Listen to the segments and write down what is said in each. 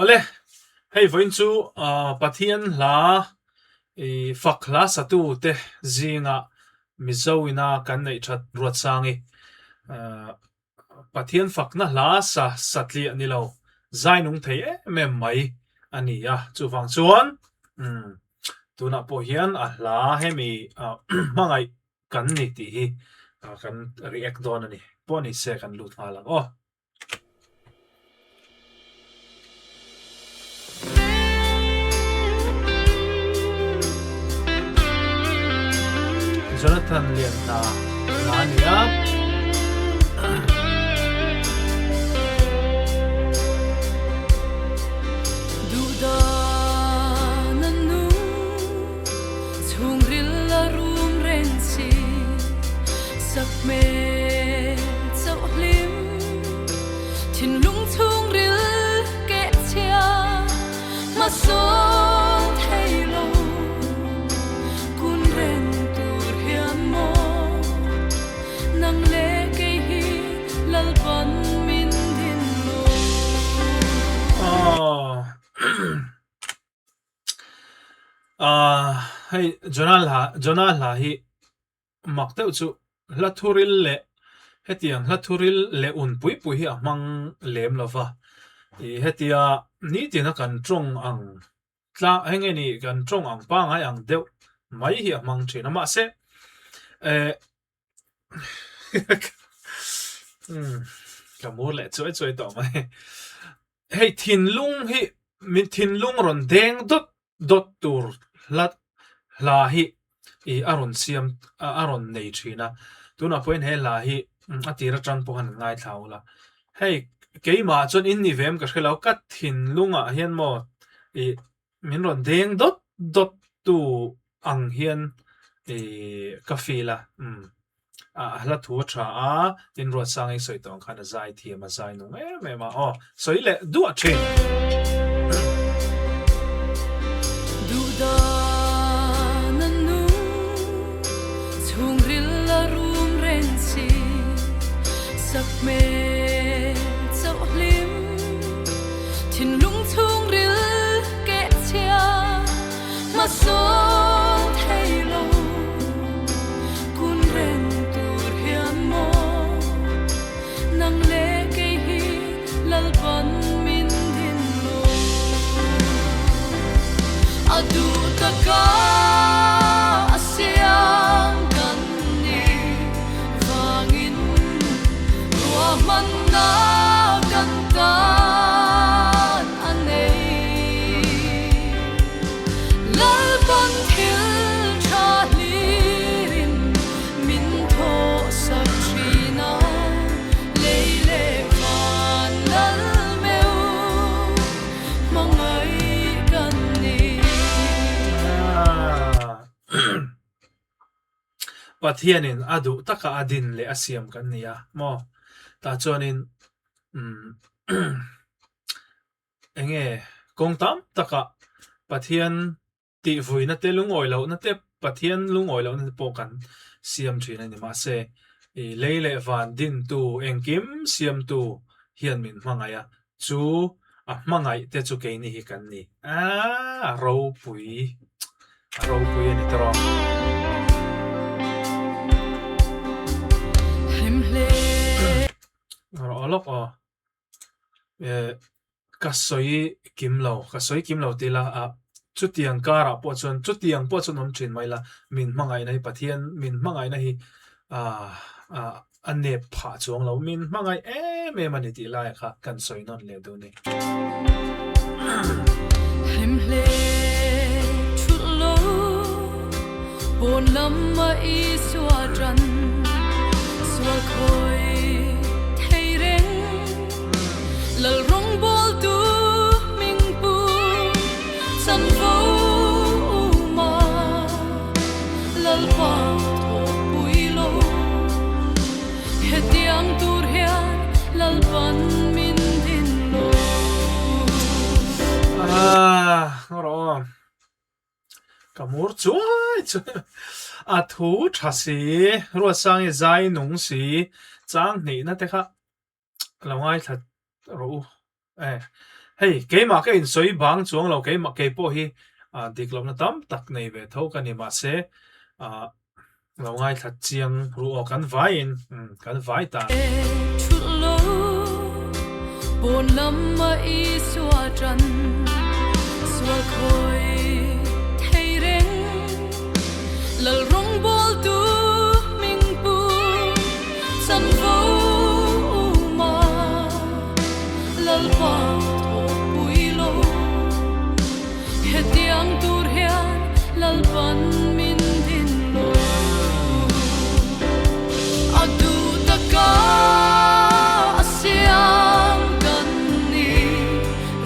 Awle, hei vawiin chu Pathian hla i fak hla satu te zinga Mizo ina kan neih that Ruatsangi Pathian fakna hla sa satliah ni lo zai nung thei em em mai a ni a, chuvang chuan tunah pawh hian a hla hemi hmangaih kan ni tih hi kan react dawn a ni. Pawh ni se kan lut nghal ang aw. Jonathan Lianhna hla a ni a. Duhdan a nung chhungril a rum reng si Sakhmel chauh hlim thinlung chhungril keh chhia hmasawn thei lo kun reng tur hian maw nang leh kei hi Lalpan min din lo. Hei Jonah hla Jonah hla hi Mak deuh chu hla thuril leh hetiang hla thuril leh un pui pui hi a hmang lem lo va. Ih hetia nitina kan tawng ang tlang hei nge ni kan tawng ang pangngai ang deuh mai hi a hmang thin a mahse eh ka mur leh chuai chuai tawh mai. Hei thinlung hi min thinlung rawn deng dawt dawt tur hla hla hi ih a rawn siam a rawn nei thin a, tunah pawhin he hla hi a tir atang pawh khan an ngaithla ula, hei keimah chuan in ni ve em ka hre lo, ka thinlungah hian maw ih min rawn deng dawt dawt tu ang hian ih ka feel a umm. A hla thu a tha a, tin Ruatsanga i sawi tawh ang khan a zai thiam a zai nung em em a aw, sawi leh duah thin. Duhdan a nung chhungril a rum reng si, sakhmel chauh hlim thinlung chhungril keh chhia. Hmasawn thei lo kun reng tur hian maw nang leh kei hi Lalpan min din lo. A duh taka a siam kan ni vangin ruahmanna kan tan a nei. Lalpan thil tha hlirin min thawhsak thin a, lei leh van lal meuh hmangaih kan ni. Pathianin a duh taka a din leh a siam kan ni a maw? Tah chuanin umm Enge kawng tam takah Pathian tihvuina te lungawi lohna te Pathian lungawi lohna te pawh kan siam thin a ni. Mahse, i lei leh van dintu engkim siamtu hian min hmangaih a, chu a hmangaih te chu keini hi kan ni. Aaa a ropui, a ropui a ni tawh. Rawh lawk aw. Eh ka sawi kim lo, ka sawi kim lo tih ila ah chutiang karah pawh chuan chutiang pawh chuan awm thin mai ila min hmangaihna hi Pathian min hmangaihna hi ah ah a nep phah chuang lo, min hmangaih em em a ni tih laiah kha kan sawi nawn leh duh a ni. Hlimhle thulh lo pawn lam a Isua tan sual khawi thei reng Lal rawngbawltu hmingpu chanvo uma Lalpa thawhpui lo hetiang tur hian Lalpan min din lo. Ah, rawh aw. Ka mur chuai chuai a thu tha si, Ruatsangi zai nung si, chang hnihna te kha lo ngaithla rawh u. Eh. Hei keimah ka insawi bang chuang lo keimah kei pawh hi ah dik lohna tam tak nei ve tho ka ni mahse ah lo ngaithla chiang ru aw kan vaiin kan vai ta. Thulh lo pawn lam a Isua tan sual khawi thei reng Lal rawngbawltu hming pu chanvo uma Lalpa thawhpui lo hetiang tur hian Lalpan min din lo. A duh taka a siam kan ni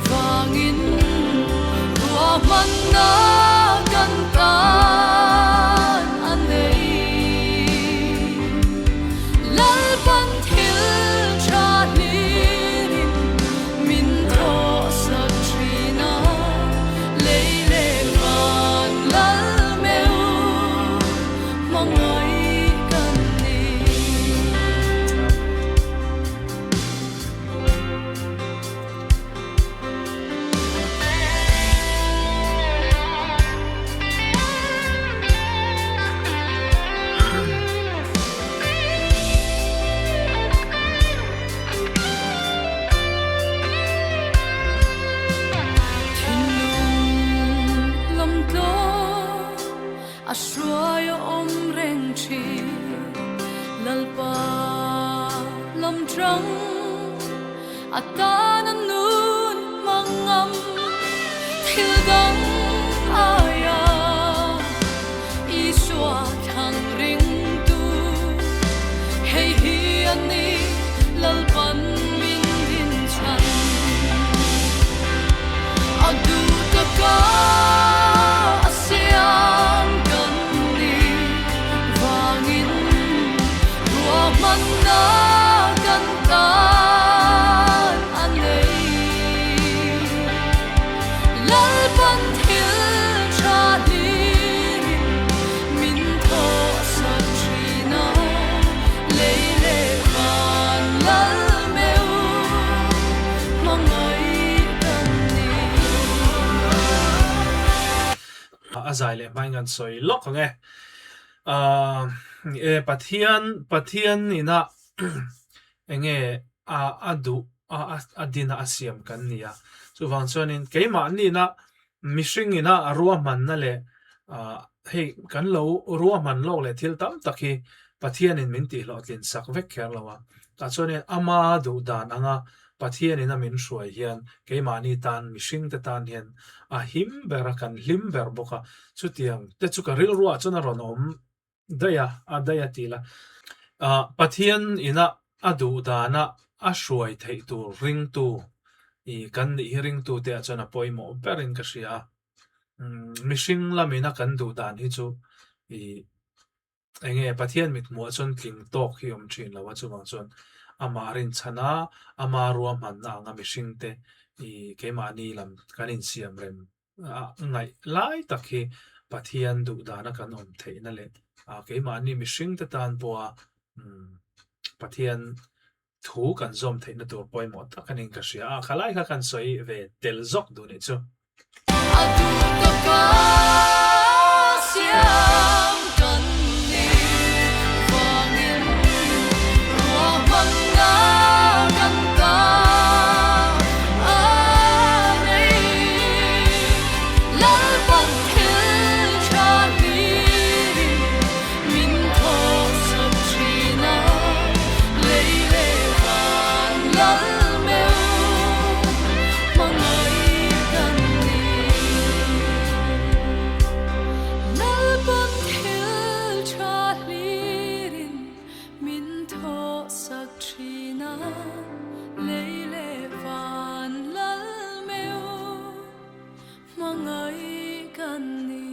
vangin ruahmanna kan tan a nei. Lalpan thil tha hlirin min thawhsak thin a, lei leh van lal meuh hmangaih kan ni. Thinlung lam tlawm a hruai a awm reng thin Lalpa lam tang a tan a nun hmang ngam thil dang aia Isua thlang ringtu hei hi a ni Lalpan min din chhan a duh taka a siam kan ni vangin ruahmanna kan tan a nei. Lalpan thil tha hlirin min thawhsak thin a, lei leh van lal meuh hmangaih kan ni. A zai leh hmain kan sawi lawk ang e. E Pathian Pathian ina enge a a duh a a din a a siam kan ni a. Chuvang chuanin keimahni-na mihring ina a ruahmanna leh ah hei kan lo ruahman lawk leh thil tam tak hi Pathianin min tihhlawhtlin sak vek kher lo a. Tah chuanin ama duh dan anga Pathianin a min hruai hian keimahni tan mihringte tan hian a him ber a, kan hlim ber bawk a. Chutiang te chu ka rilruah chuan a rawn awm Daih a, a daih a ti la. Ah, Pathian ina a duh dana a hruai theih tur ringtu i kan nih hi ringtu te ah chuan a pawimawh berin ka hria a. Umm, mihring lamina kan duh dan hi chu i enge Pathian mithmuh ah chuan tling tawk hi awm thin lo a, chuvang chuan amah rinchhan a, ama ruahmanna anga mihring te i keimahni lam kan insiam rem Ngaih lai tak hi Pathian duh dana kan awm theihna leh keimahni mihringte tan pawha Pathian thu kan zawm theihna tur pawimawh tak a niin ka hria a, khalai kha kan sawi ve tel zawk duh nih chu. A duh taka siam kan ni vangin ruahmanna kan ta a nei. Lalpan thil tha hlirin min thawhsak thin a, lei leh van lal meuh hmangaih kan ni. Lalpan thil tha hlirin min thawhsak thin a, lei leh van lal meuh hmangaih kan ni.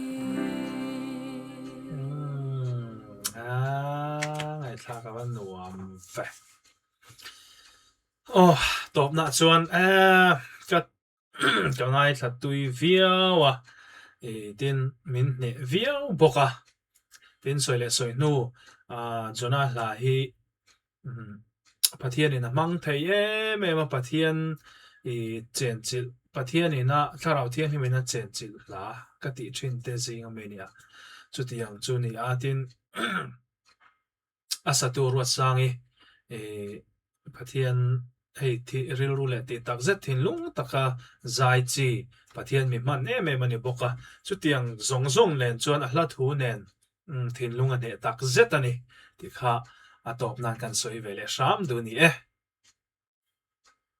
Umm, aa, ngaihthlak a va nuam ve. Aw, tawpnah chuan eh ka ka ngaithla tui viau a, ih tin min hneh viau bawk a, tin sawi leh sawi hnu ah Jonah hla hi Pathianin a hmang thei em em a, Pathian I chenchilh Pathianin a Thlarau Thianghlimin a chenchilh hla ka tih thin te zing ami a ni a, chutiang chu ni a tin a satu Ruatsangi i Pathian hei thi rilru leh tih tak zet thinlung taka zai chi Pathian mi hman em em a ni bawk a, chutiang zawng zawng nen chuan a hla thu nen thinlung a hneh tak zet a ni tih kha a tawp nan kan sawi ve leh hram duh a ni e.